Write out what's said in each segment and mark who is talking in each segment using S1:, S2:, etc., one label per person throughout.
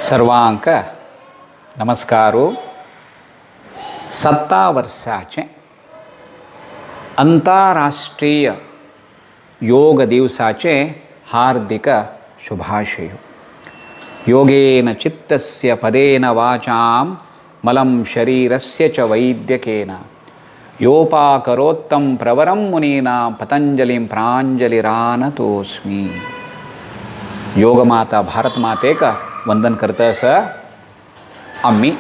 S1: सर्वांक नमस्कारो। 17 वर्साचें अंतरराष्ट्रीय योग दिवसाचे हार्दिक शुभाशय। योगेन चित्तस्य पदेन वाचां मलं शरीरस्य च वैद्यकेन योपाकरोत्तं प्रवरं मुनीनां पतंजलिं प्रांजलिरानतोस्मि। योगमाता भारत मातेक वंदन करता आसा। आमी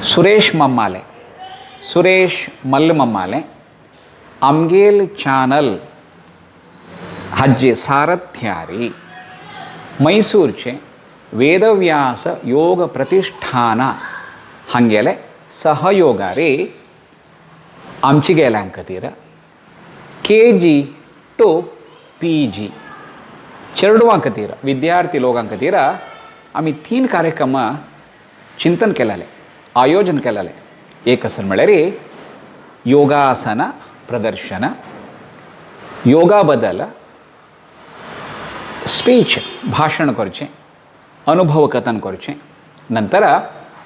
S1: सुरेश मम्माले, सुरेश मल्ल मम्माले आमगेल चॅनल हाजे सारथ्यारी मैसूरचे वेदव्यास योग प्रतिष्ठान हांगेले सहयोगारी आमचे गेल्यां खातीर KG to PG चेडवां खातीर विद्यार्थी लोकां खातीर आमी 3 कार्यक्रम चिंतन केलेले, आयोजन केलेले। एक आसन म्हळ्यार योगासन प्रदर्शन, योगा बदल स्पीच भाशण करचें, अनुभव कथन करचें, नंतर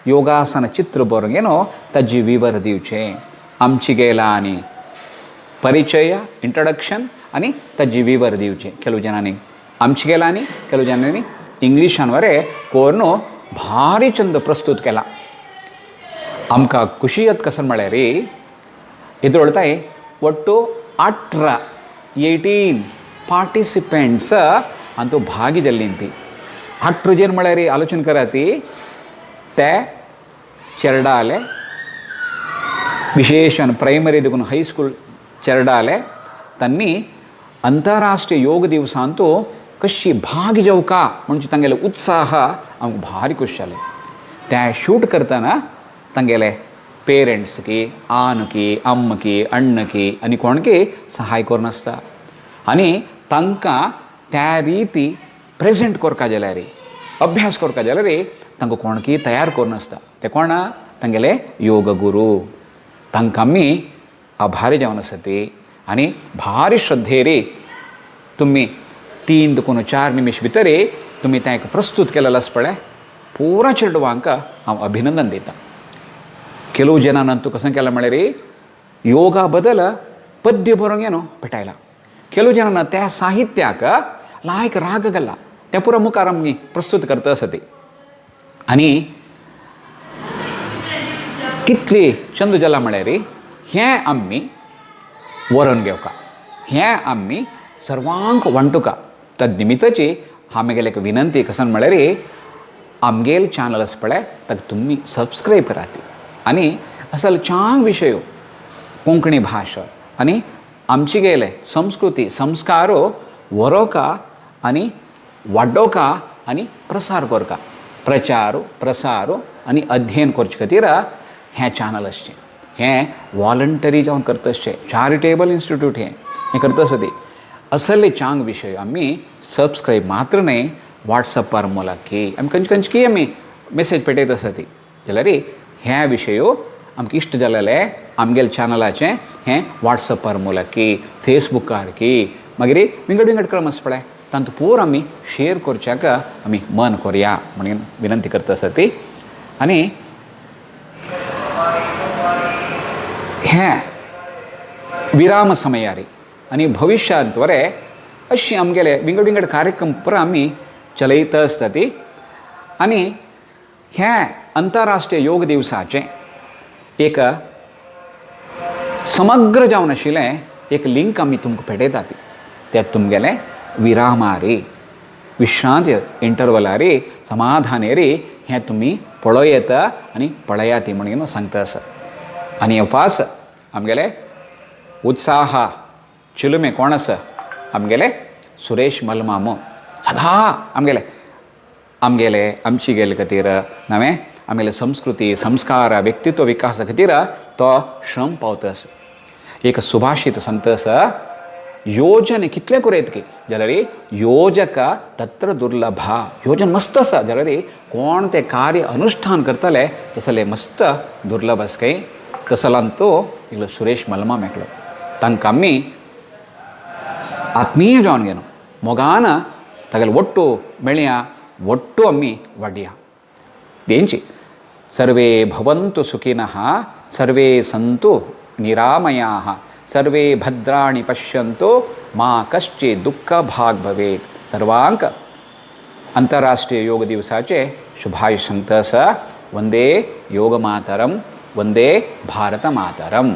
S1: योगासन चित्र बरोवन ताजी विवर दिवचें, आमची गेला आनी परिचय इंट्रोडक्शन आनी ताजी विवर दिवचें। ಕೆಲವು ಜನಾंनी आमची गेला आनी ಕೆಲವು जनांनी इंग्लिशान वरे कोरून भारी चंद प्रस्तुत केला। आमकां खुशी कसन म्हळ्यार इद्रोळताय ಒಟ್ಟು 18 पार्टिसिपेंट्स अंतू भागी जाल्ली। 18 जन म्हळ्यार आलोचन कराती ते चेरडाले, विशेषण प्रायमरी देखून हायस्कूल चेरडाले तांणी अंतरराष्ट्रीय योग दिवसांतू कशी भागी जावका म्हणजे तांगेले उत्साह आमकां भारी खुश जालें। ते शूट करतना तांगेले पेरंट्सकी, आनकी, अम्मकी, अण्णकी आनी कोणकी सहाय करून आसता आनी तांकां त्या रिती प्रेजेंट करपा जाल्यार, अभ्यास करपा जाल्यार तांकां कोणकी तयार करून आसता। ते कोणा तांगेले योग गुरू। तांकां आमी आभारी जावन आसा ती आनी भारी श्रद्धेरी तुमी 3 देखून 4 निमिश भितर तुमी तें एक प्रस्तूत केलेलें आसा पळय, पुरा चेडवांक हांव अभिनंदन दिता। ಕೆಲವು ಜನಾನಂತೂ कशें केलां म्हळ्यार योगा बदल पद्य बरोवंक न्हू पेटायला। ಕೆಲವು ಜನ त्या साहित्याक लायक राग घाला, तें पुरो मुखार आमी प्रस्तूत करता आसा ती आनी कितली चंद जाला म्हळ्यार हें आमी वरोवन घेवका, हें आमी सर्वांक वांटुका। तद निमित्ताची हांव म्हगेले एक विनंती कसन म्हळ्यार आमगेल चॅनल आसा पळय ताका तुमी सबस्क्रायब करात आनी असल चांग विशय कोंकणी भाशा आनी आमचे गेले संस्कृती संस्कार वरोवका आनी वाडोवका आनी प्रसार करका, प्रचार प्रसार आनी अध्ययन करचे खातीर हें चॅनल आसचें। हें वॉलंटरी जावन करता आसचें, चॅरिटेबल इन्स्टिट्यूट हें हें करता आसा ती असले चांग विशय आमी सबस्क्रायब मात्र न्हय वॉट्सएपार मोलाकी आमी खंयचे खंयचे आमी मेसेज पेटयत आसा ती जाल्यार ह्या विशयो आमकां इश्ट जालेले आमगेले चॅनलाचें हें वॉट्सएपार मोलाकी, फेसबुकार की मागीर विंगड विंगड क्रम आसा पळय तांतू पूर आमी शेर करच्याक आमी मन करया म्हणून विनंती करता आसा ती। आनी हें विराम समयारी आनी भविश्यांत वरे अशी आमगेले विंगड विंगड कार्यक्रम पुरा आमी चलयता आसता ती। आनी हें अंतरराष्ट्रीय योग दिवसाचें एक समग्र जावन आशिल्लें एक लिंक आमी तुमकां पेटयतात ती, ते तुमगेलें विरामारी विश्रांती इंटरवलारी समाधानेरी हें तुमी पळोवं येता आनी पळयात म्हणून सांगता आसा। आनी उपास आमगेले उत्साह चिलुमे कोण आसा आमगेले सुरेश मलमामो सदा आमगेले आमगेले आमची गेले खातीर नवें आमगेले संस्कृती संस्कार व्यक्तित्व विकासा खातीर तो श्रम पावता आसा। एक सुभाषित सांगता आसा, योजने कितलें कुरयत की जाल्यार योजक तत्र दुर्लभा। योजन मस्त आसा जाल्यार कोण तें कार्य अनुष्ठान करतले तसले मस्त दुर्लभ आसा काय तसलान तो इल्लो सुरेश मलमा मेकलो। तांकां आमी आत्मीय जावन घेवन मोगान तागेले ಒಟ್ಟು मेळया ಒಟ್ಟು आमी वाडया. तेंची सर्वे भवन्तु सुखिनः, सर्वे सन्तु निरामयाः, सर्वे भद्राणि पश्यन्तु, मा कश्चित् दुःख भाग भवेत्. सर्वांक अंतरराष्ट्रीय योग दिवसाचे शुभाशय सांगता आसा. वंदे योगमातरम, वंदे भारत मातरम.